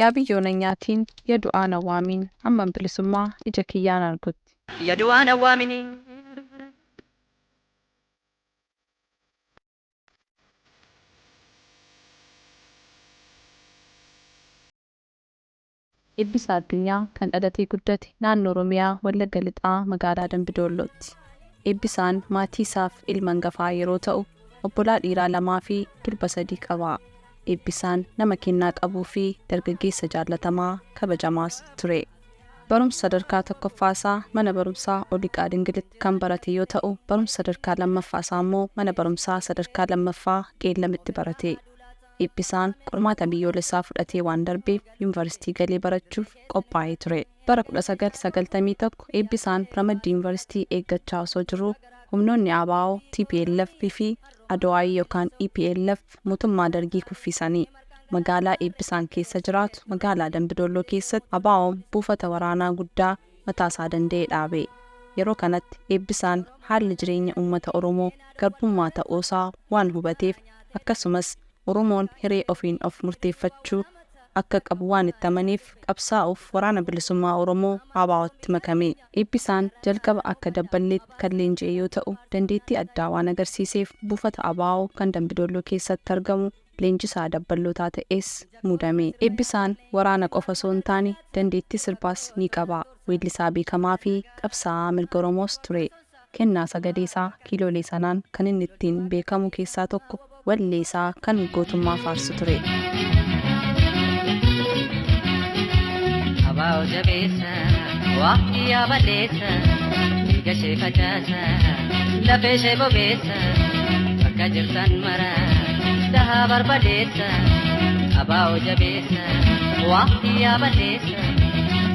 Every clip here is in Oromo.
Yaa biyyoo na nyaatiin, ya du'aa na waamiin, hamman bilisummaa ija kiyyaan argutti. Ya du'aa na waamini. Eebbisaa Addunyaa kan dhalatee guddate naannoo Oromiyaa Wallagga Lixaa magaalaa Dambidoollootti. Eebbisaan maatii isaaf ilma hangafaa yeroo ta'u, obbolaa dhiiraa lamaa fi durba sadii qaba. Eebbisaan nama kennaa qabuu fi dargaggeessa jaallatamaa kabajamaas ture. Barumsa sadarkaa tokkoffaa isaa mana barumsaa Oliiqaa Dingilitti kan barate yoo ta'u, barumsa sadarkaa lammaffaa isaa immoo mana barumsaa sadarkaa lammaffaa Qeellamitti barate. Eebbisaan qormaata biyyoolessaa fudhatee waan darbeef yuunivarsiitii galee barachuuf qophaa'ee ture. Bara 1991 Eebbisaan ramaddii yuunivarsiitii eeggachaa osoo jiruu humnoonni ABO, TPLF fi ADWI yookaan EPLF mootummaa Dargii kuffisanii. Magaalaa Eebbisaan keessa jiraatu magaalaa Dambidoolloo keessatti ABO'n buufata waraanaa guddaa mataasaa danda'e dhaabe. Yeroo kanatti Eebbisaan haalli jireenya uummata Oromoo garbummaa ta'uusaa waan hubateef akkasumas Oromoon hiree ofiin of murteeffachuu akka qabu waan itti amaneef qabsaa'uuf Waraana Bilisummaa Oromoo ABO'tti makame. Eebbisaan jalqaba akka dabballeetti kan leenji'e yoo ta'u, dandeettii addaa waan agarsiiseef buufata ABO kan Dambidoolloo keessatti argamu leenjisaa dabballootaa ta'ees muudame. Eebbisaan waraana qofa osoo hin taane dandeettii sirbaas ni qaba. Weellisaa beekamaa fi qabsaa'aa mirga Oromoos ture. Kennaa sagalee isaa kiiloolee sanaan kan inni ittiin beekamu keessaa tokko wallee isaa kan gootummaa faarsu ture. Abaa'oo jabeessa, waqtii yaa balleessa, dhiiga ishee facaasa, lafee ishee bobeessa, bakka jirtan mara, dhahaa barbadeessa. Abaa'oo jabeessa, waqtii yaa balleessa,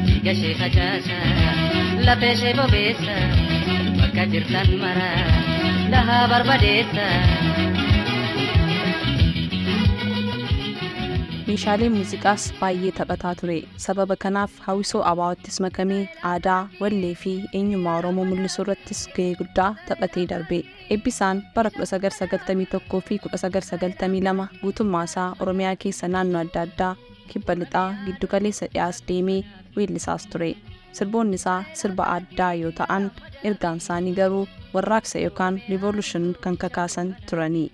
dhiiga ishee facaasa, lafee ishee bobeessa, bakka jirtan mara, dhahaa barbadeessa. Meeshaalee muuziqaas baay'ee taphataa ture. Sababa kanaaf hawwisoo ABO'ttis makamee aadaa, wallee fi eenyummaa Oromoo mul'isuu irrattis gahee guddaa taphatee darbe. Eebbisaan bara 1991 fi 1992 guutummaa isaa Oromiyaa keessa naannoo adda addaa kibba lixaa giddugaleessa dhiyaas deemee weellisaas ture. Sirboonni isaa sirba addaa yoo ta'an ergaan isaanii garuu warraaqsa yookaan revolution kan kakaasan turanii.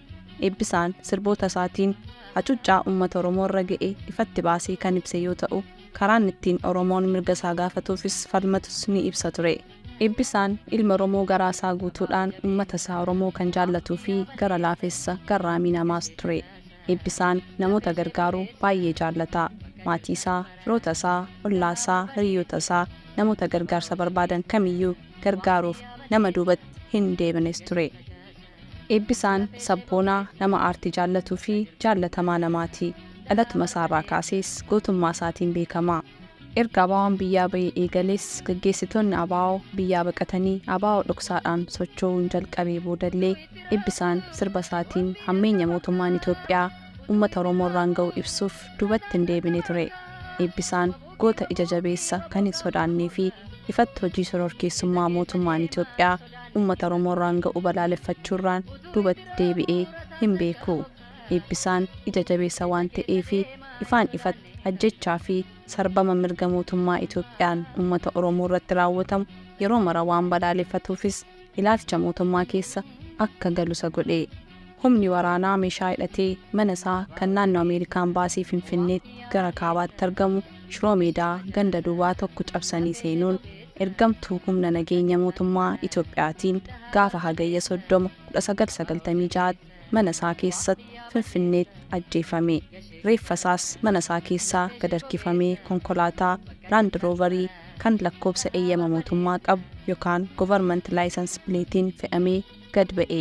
Eebbisaan sirboota isaatiin hacuuccaa uummata Oromoo irra ga'e ifatti baasee kan ibse yoo ta'u, karaan ittiin Oromoon mirga isaa gaafatuufis falmatus ni ibsa ture. Eebbisaan ilma Oromoo garaa isaa guutuudhaan uummata isaa Oromoo kan jaallatuu fi gara laafessa garraamii namaas ture. Eebbisaan namoota gargaaruu baay'ee jaallata. Maatii isaa, firoota isaa, ollaa isaa, hiriyoota isaa, namoota gargaarsa barbaadan kamiyyuu gargaaruuf nama duubatti hin deebines ture. Eebbisaan sabboonaa nama aartii jaallatuu fi jaallatamaa namaati. Dhalatuma isaarraa kaasees gootummaa isaatiin beekama. Erga ABO'n biyyaa bahee eegalees gaggeessitoonni ABO biyyaa baqatanii ABO dhoksaadhaan socho'uun jalqabee boodallee Eebbisaan sirba isaatiin hammeenya mootummaan Itoophiyaa uummata Oromoo irraan ga'u ibsuuf duubatti hin deebine ture. Eebbisaan goota ija jabeessa kan hin sodaannee fi ifatti hojii shororkeessummaa mootummaan Itoophiyaa uummata Oromoo irraan ga'u balaaleffachuurraan duubatti deebi'ee hin beeku. Eebbisaan ija jabeessa waan ta'eef ifaan ifatti ajjechaa fi sarbama mirga mootummaa Itoophiyaan uummata Oromoo irratti raawwatamu yeroo mara waan balaaleffatuufis ilaalcha mootummaa keessa akka galu isa godhe. Humni waraanaa meeshaa hidhatee mana isaa kan naannoo Ameerikaan baasii Finfinneetti gara kaabaatti argamu Shiroo Meedaa ganda duwwaa tokko cabsanii seenuun ergamtuu humna nageenya mootummaa Itoophiyaatiin gaafa Hagayya 30 1996 mana isaa keessatti Finfinneetti ajjeefame. Reeffa isaas mana isaa keessaa gad harkifamee konkolaataa Land Roverii kan lakkoofsa eeyyama mootummaa qabu yookaan government license plate'n fe'amee gad ba'e.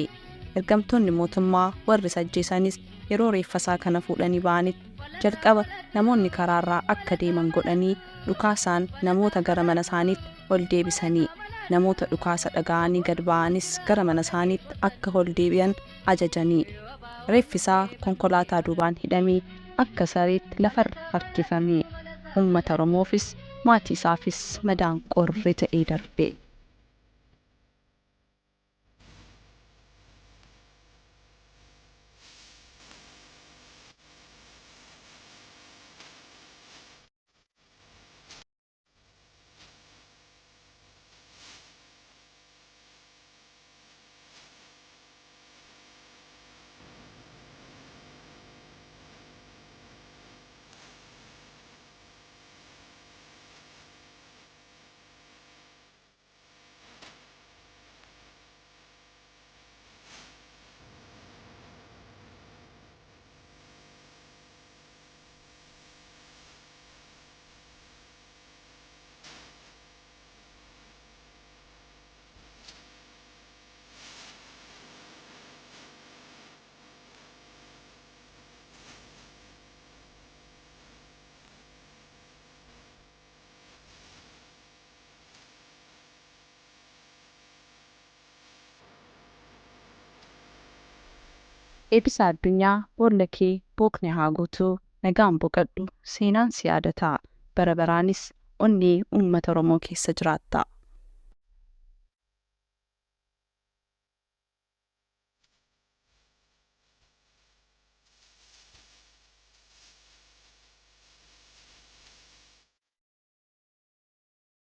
Ergamtoonni mootummaa warri isa ajjeesanis yeroo reeffa isaa kana fuudhanii ba'anitti jalqaba namoonni karaarraa akka deeman godhanii dhukaasaan namoota gara mana isaaniitti ol deebisanii namoota dhukaasa dhaga'anii gad ba'anis gara mana isaaniitti akka ol deebi'an ajajanii. Reeffi isaa konkolaataa duubaan hidhamee akka sareetti lafarra harkifame. Uummata Oromoofis maatii isaafis madaan qorre ta'ee darbe. Eebbisaa Addunyaa, boolla kee bookni haa guutu, nagaan boqadhu, seenaan si yaadata, bara baraanis onnee uummata Oromoo keessa jiraatta.